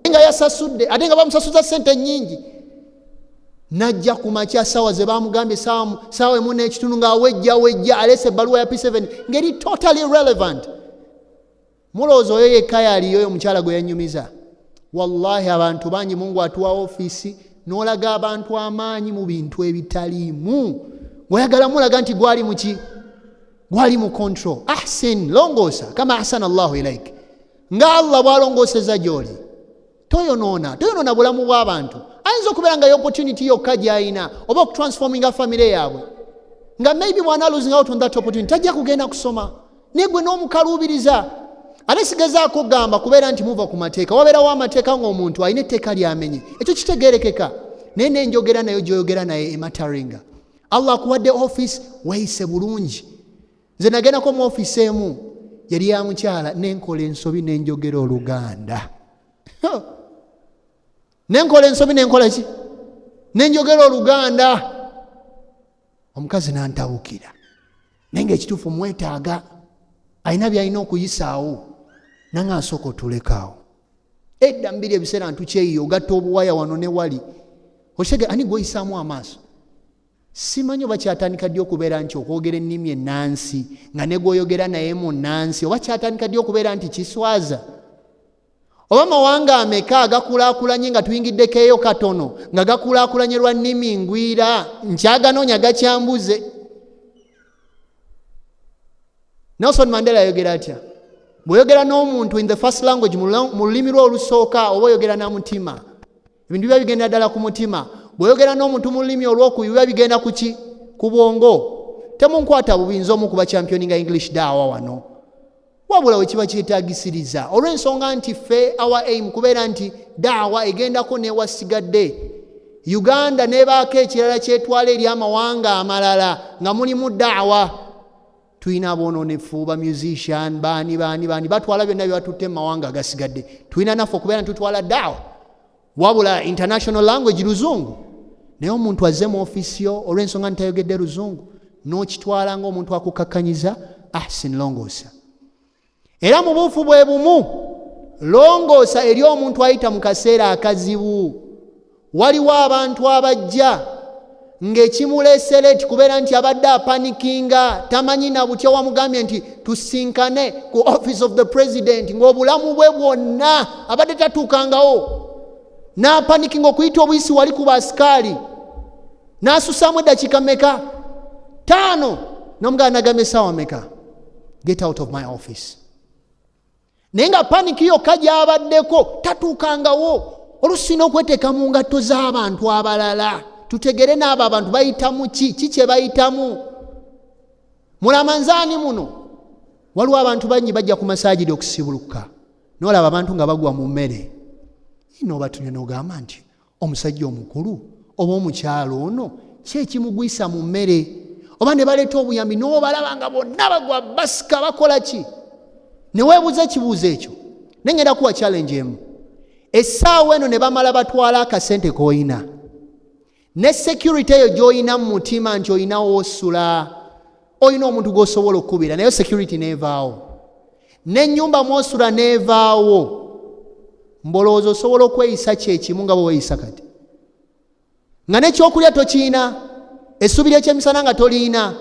nga yasasudde, ate nga bamusasuza sente nyingi. Najja ku makya, sawa ze bamugambye, saawa 1.5, ng'awejja wejja, aleese ebbaluwa ya P7 ngeri totally relevant. Mulowooza oyo yekka yaliyo oyo omukyala gwe yanyumiza? Wallahi, abantu bangi. Mungu atuwa ofiisi n'olaga abantu amaanyi mu bintu ebitaliimu, ng'oyagala mulaga nti gwali muki, gwali mu control. Ahsin, longoosa, kama ahsana Allahu ilaik, nga Allah bw'alongooseza gy'oli. Toyonoona, toyonoona bulamu bw'abantu. Ayinza okubeera nga opportunity yokka gy'ayina oba okutransforminga famire yaabwe, nga maybe bwana losing out on that opportunity, tajja kugenda kusoma. Naye gwe n'omukaluubiriza. Ate sigezaako kugamba kubeera nti muva ku mateeka. Wabeerawo amateeka, ng'omuntu alina etteeka lyamenye, ekyo kitegerekeka. Naye nenjogera nayo gyoyogera naye ematteringa. Allah akuwadde office, weeyise bulungi. Nze nagendako mu ofiisi emu, yali ya mukyala, nenkola ensobi nenjogera Oluganda. Nenkola ensobi, nenkola ki, nenjogera Oluganda, omukazi nantabukira. Naye nga ekituufu mwetaaga, alina byalina okuyisaawo, nange asooka otulekaawo. Edda mbiri ebiseera ntukyeyiyo, ogatta obuwaya wano ne wali, okitege ani gwoyisaamu amaaso. Simanyi oba kyatandika ddi okubeera nti okwogera ennimi ennansi, nga ne gwoyogera naye mu nnansi, oba kyatandika ddi okubeera nti kiswaza, oba mawanga ameka agakulaakulanye nga tuyingiddeko eyo katono nga gakulaakulanye lwa nnimi ngwira. Nkyaganoonya, gakyambuze. Nelson Mandela yayogera atya? Bw'oyogera n'omuntu in the first language, mu lulimi lwe olusooka, oba oyogera na mutima, ebintu biba bigenda ddala ku mutima. Bw'oyogera n'omuntu mu lulimi olwokubiri, biba bigenda ku ki? Ku bwongo. Temunkwata bubi, nze omu kuba championinga English daawa wano, wabula we kiba kyetaagisiriza, olw'ensonga nti ffe our aim kubeera nti daawa egendako newasigadde Uganda nebaako ekirala kyetwala eri amawanga amalala nga mulimu daawa. Tulina aboononefu, ba musician, baani baani baani, batwala byonna bye batutte mu mawanga agasigadde. Tulina naffe okubeera ntutwala daawa, wabula international language Luzungu. Naye omuntu azze mu ofiisi yo, olw'ensonga nti tayogedde Luzungu, n'okitwala ng'omuntu akukakkanyiza. Ahsin, longoosa. Era mu buufu bwe bumu, longoosa eri omuntu ayita mu kaseera akazibu. Waliwo abantu abajja ng'ekimuleesera eti kubeera nti abadde apanickinga, tamanyi na butya. Wamugambye nti tusinkane ku office of the president, ng'obulamu bwe bwonna abadde tatuukangawo, n'apanickinga okuyita obuyisi wali ku baasikaali, n'asusaamu eddakiika meka? 5. Nomugamba, nagambye essaawa meka? Get out of my office. Naye nga panic yokka gy'abaddeko, tatuukangawo. Olusi n'okweteeka mu ngatto z'abantu abalala, tutegere n'abo abantu bayitamu ki, ki kye bayitamu. Mulamanzaani muno waliwo abantu bangi bajja ku masaajidi okusibuluka, nolaba abantu nga bagwa mu mmere, nobatunye nogamba nti omusajja omukulu oba omukyalo ono ki ekimugwisa mu mmere? Oba ne baleeta obuyambi, nobalaba nga bonna bagwa, basika, bakola ki? Neweebuuza ekibuuzo ekyo. Naye ngenda kuwa challenge emu essaawa eno. Ne bamala batwala akasente k'oyina ne security eyo gy'oyina mu mutima nti oyinawo osula, olina omuntu gw'osobola okukubira, naye security neevaawo, n'ennyumba mwosula neevaawo, mbolowooza osobola okweyisa kyekimu nga bwe weeyisa kati, nga nekyokulya tokiina, essubi lyekyemisana nga toliina,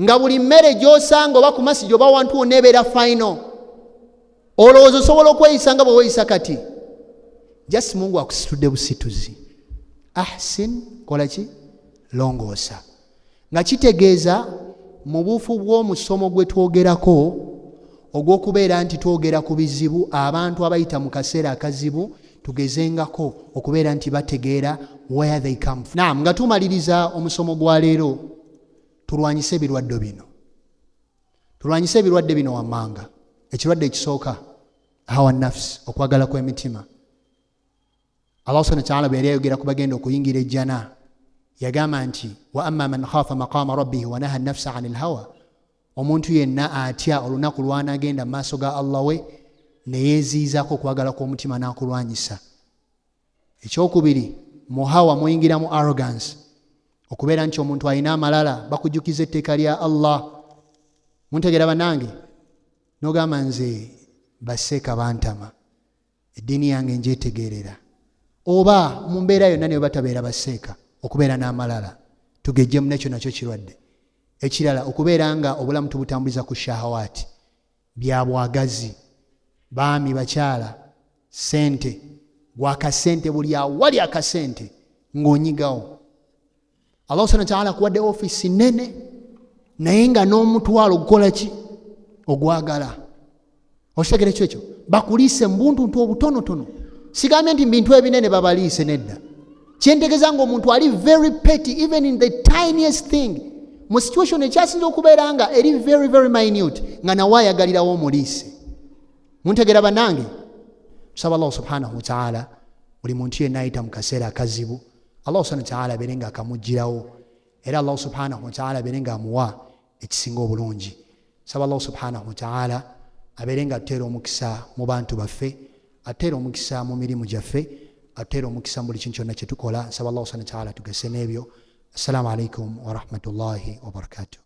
nga buli mmere gy'osanga oba ku masigi oba wantu wonna ebeera final? Olowooza osobola okweyisa nga bwe weeyisa kati? Just Mungu akusitudde busituzi. Ahsin, kola ki? Longoosa. Nga kitegeeza mu buufu bw'omusomo gwe twogerako ogw'okubeera nti twogera ku bizibu, abantu abayita mu kaseera akazibu, tugezengako okubeera nti bategeera where they come from. Naam, nga tumaliriza omusomo gwa leero, tulwanyise ebirwadde bino, tulwanyise ebirwadde bino wammanga. Ekirwadde ekisooka, hawa nafsi, okwagala kw'emitima. Allah subhana wataala bwe yali ayogera ku bagenda okuyingira ejjana, yagamba nti wa amma man khafa maqama rabbihi wa naha nafsa ani lhawa. Omuntu yenna atya olunaku lwanagenda mu maaso ga Allah we. Neyeeziizaako okwagala kw'omutima n'akulwanyisa. Ekyokubiri, mu hawa muyingiramu arrogance, okubeera nti omuntu alina amalala. Bakujjukiza etteeka lya Allah, muntegeera bannange, n'ogamba, "Nze baseeka bantama, eddiini yange njetegeerera." Oba mu mbeera yonna ne batabeera baseeka, okubeera n'amalala tugejjemu, nekyo nakyo kirwadde. Ekirala, okubeera nga obulamu tubutambuliza ku shahawaati, byabwagazi, baami, bakyala, sente, gwakasente, buli awali akasente ng'onyigawo. Allah subhana wataala akuwadde ofiisi nene, naye nga n'omutwalo ogukola ki ogwagala. Okitegere kyo ekyo? Bakuliise mubuntuntu obutonotono. Sigambye nti mbintu ebinene babaliise, nedda. Kyentegeeza nga omuntu ali very petty, even in the tiniest thing, mu situation ekyasinza okubeera nga eri very very minute, nga nawe ayagalirawo omuliise. Muntegeera bannange? Tusaba Allah subhanahu wataala, buli muntu yenna ayita mu kaseera akazibu, Allah subhanahu wataala abeere nga akamugirawo, era Allah subhanahu wataala abeere nga amuwa ekisinga obulungi. Saba Allah subhanahu wataala abeere nga atuteera omukisa mu bantu baffe, atuteera omukisa mu mirimu gyaffe, atuteera omukisa mu buli kintu kyonna kyetukola. Nsaba Allah subhanahu wataala tugase n'ebyo. Assalamu alaikum warahmatullahi wabarakatuh.